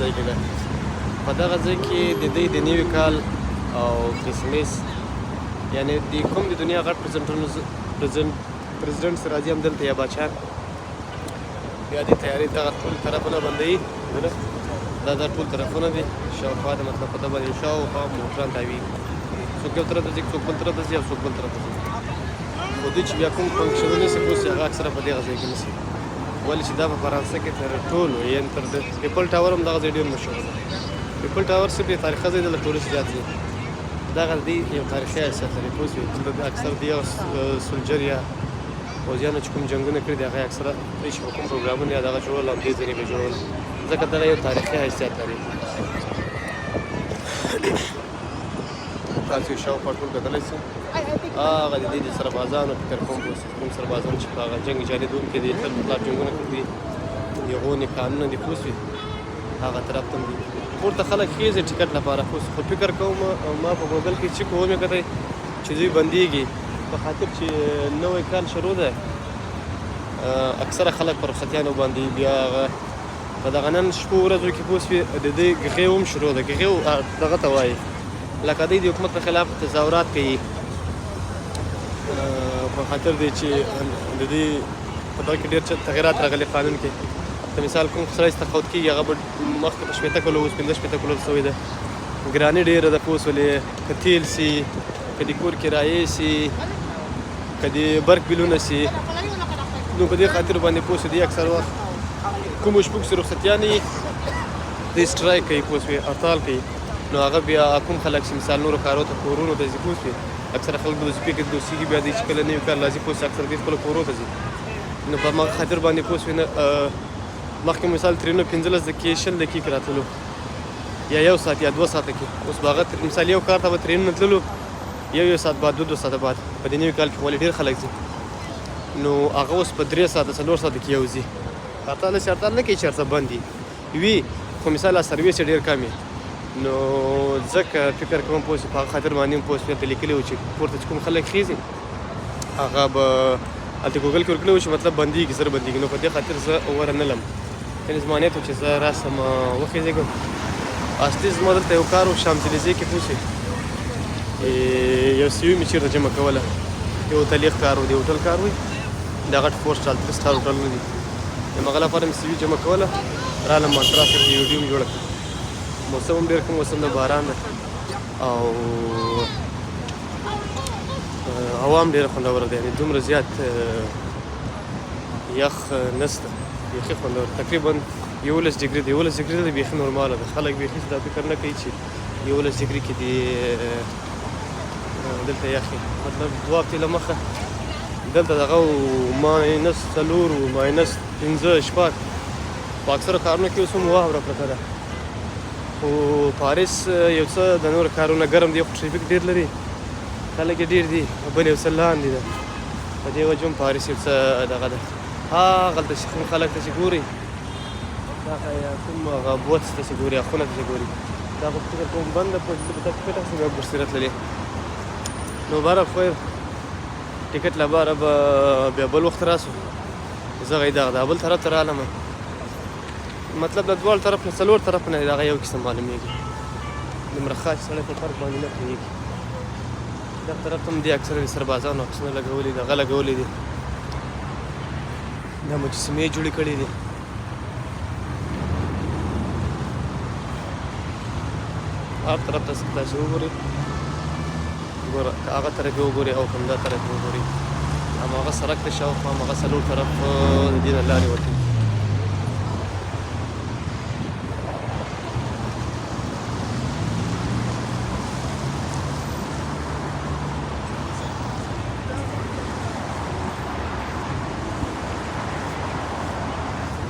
ځای کې ده. په دغه ځای کې د دوی د نوي کال او کرسمس، یعنی د کوم د دنیا غټ پریزنټونو پریزیډنټ سره راځي هم دلته یا باچا، بیا د تیارې دغه ټول طرفونه بندوي. ګوره، دا دا ټول طرفونه دي شاوخوا د، مطلب په ده باندې شاوخوا موټران تاویږي، څوک یو طرف ته ځي، څوک بل طرف ته ځي او څوک بل طرف ته ځي. خو دوی چې بیا کوم فنکشنونه نیسي، پوه شي، هغه اکثره په دې ځای کې نیسي، ولې چې دا په فرانسه کې تر ټولو، یعنی تر د ایفل ټاور هم دغه ځای ډېر مشهور دی. ایفل ټاور صرف یو تاریخي ځای دی، له ټورست زیات ځي. دغه دی یو تاریخي حیثیت لري، پوه شوې؟ دلته اکثر دی soldier یا پوځیانو چې کوم جنګونه کړي دي، هغه اکثره دوی چې کوم پروګرامونه یا دغه جوړول، همدې ځای به جوړول، ځکه دغه یو تاریخي حیثیت لري. تاسو یې شاوخوا ټول کتلی شئ. هغه د دې د سربازانو، فکر کوم پوه کوم سربازان چې په هغه جنګ جاري دوم کې د هټلر په خلاف جنګونه کړي دي، د هغو نښانونه دي، پوه شوې؟ هغه طرف ته دي پورته خلک خېږي ټیکټ لپاره. خو فکر کوم ما په ګوګل کې چې کوم کتل چې دوی بندیږي، په خاطر چې نوی کال شروع ده، اکثره خلک پر رخصتیانو باندې بیا هغه په دغه نن شپو ورځو کې، پوه شوې، د دوی grève هم شروع ده. grève دغه ته وایي لکه دوی د حکومت په خلاف تظاهرات کوي، په خاطر دی چې د دې په دغه کې ډېر تغیرات راغلي قانون کې. که مثال کوم سړی چې تقاعد کېږي، هغه به مخکې په 60 کلو، اوس 65 کلو سوی ده. ګراني ډېره ده، پوه شولې؟ که تیل سي، که د کور کرایې سي، که د برق بیلونه سي، نو په دې خاطر باندې، پوه شو، دی اکثر وخت کومو شپو کې رخصتیانې دی strike کوي، پوه شوې، هړتال کوي. نو هغه بیا کوم خلک چې مثال نورو کارو ته، کورونو ته ځي، پوه شوې، اکثره خلک د وظیفې کې دوسیږي، بیا دی چې کله نوي کال راځي، پوه شوې، اکثر دوی خپلو کورو ته ځي. نو په هماغه خاطر باندې، پوه شوې، نه مخکې مثال ترینو 15 دقیقې، 20 دقیقې راتللو یا یو ساعت یا 2 ساعته کې، اوس به هغه مثال یو کار ته به ترینونه تللو یو یو ساعت بعد، دوه دوه ساعته بعد. په دې نوي کال کې ولې ډېر خلک ځي، نو هغه اوس په 3 ساعته، 4 ساعته کې یو ځي. هړتال داسې هړتال نه کوي چې هر څه بند وي، خو مثال سرویس یې ډېر کم وي. نو ځکه فکر کوم، پوه شوې، په هغه خاطر باندې هم، پوه شوې، هلته لیکلي وو چې پورته چې کوم خلک خېږي، هغه به هلته ګوګل کې ورکړي وو چې مطلب بندیږي، زر بندیږي. نو په دې خاطر زه ورنلم، یعنې زما نیت و چې زه راسم وخېږم. اصلي زما دلته یو کار و شامزلیزې کې، پوه شوې، یو CV مې چېرته جمع کوله، یو تلیق کار و، د هوټل کار وي، دا غټ four star، three star هوټلونه دي، د هغه لپاره مې CV جمع کوله. رالم مانتراس کې ویډیو مې جوړه کړه. موسم هم ډېر ښه موسم د باران ده او هوا هم ډېره خوندوره ده، یعنې دومره زیات یخ نشته، بیخي خوندور. تقریبا 11 ډګري دی، 11 ډګري ده، بیخي نورماله ده. خلک بیخي دا فکر نه کوي چې 11 ډګري کې دی دلته یخ. مطلب 2 هفتې له مخه دلته دغه minus 4، minus 5، 6. په اکثرو ښارونو کې اوس هم واوره پرته ده. خو پاریس یو څه د نورو ښارونو ګرم دی، خو ټریفیک ډېر لري، خلک یې ډېر دي، بل یو څه لاندې ده، په دې وجه هم پاریس یو څه دغه ده. هغلته چې کوم خلک ته چې ګوري، دغه یا کوم هغه بوت ته چې ګوري، خونه ته چې ګوري، دا خو فکر کوم بند ده. په دې ټکټ اخیستل بیا ورسره تللې. نو بهرحال خو ټکټ لپاره به بیا بل وخت راسو. زه غي دغه دا بل طرف ته رالم، مطلب د دواړو طرف نه، څلور طرف نه دغه یو قسم معلومیږي. دومره خاص سړی په فرق باندې نه پوهېږي. دغه طرف ته هم دي اکثره د سربازانو عکسونه لګولي، دغه لګولي دي، دا مجسمې جوړې کړې دي. هر طرف ته تاسو وګورئ، ګوره، که هغه طرف یې وګورئ او که همدا طرف یې وګورئ، هماغه سړک ته شاوخوا هماغه څلور طرف د دې نه لارې وتلي.